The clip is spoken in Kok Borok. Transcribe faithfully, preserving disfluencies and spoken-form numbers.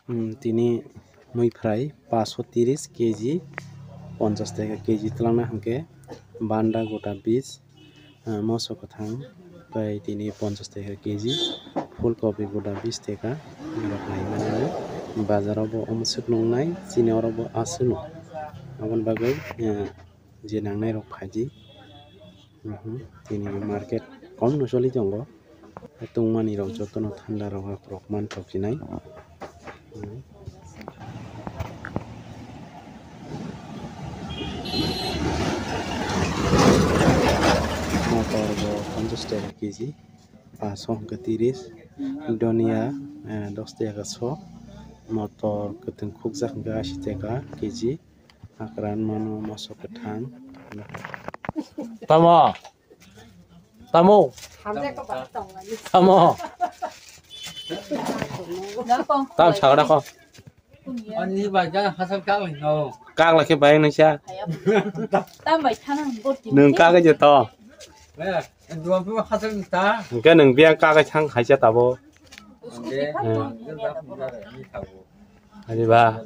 Hmm, tini mui phrai paso tiris K G, ponchas taka K G twlangna hwnkhe banda gota bis, ah, moso kwthang, tei tini ponchas taka K G, phul kopi gota bis taka, borok naimanino bazaro bo omo swk nungnai, chini oro bo aswk nuk. Aboni bagwi, ah, je nangnai rok phaidi. Mhm, tini market kom no choli tongo. Tongmani rok jotono thanda rok, rok man thok sinai. Mhm. Motor bo ponchas taka K G, paso hwnkhe tiris, donia, eh, dos taka so, motor kwthwng khukjak hwnkhe ashi taka K G. Hakran mano moso kwthang. Tamo. Tamo. Tamo. Tam sagra ko. Ani bai ja hasal kang no. Kang lagi bayang nang sia. Tam bai thana bot. Nung kang aja to. Eh, dua puluh hasal ta. Engke nung biang kang aja thang hai sia tabo. Oke. Eh. Ani ba.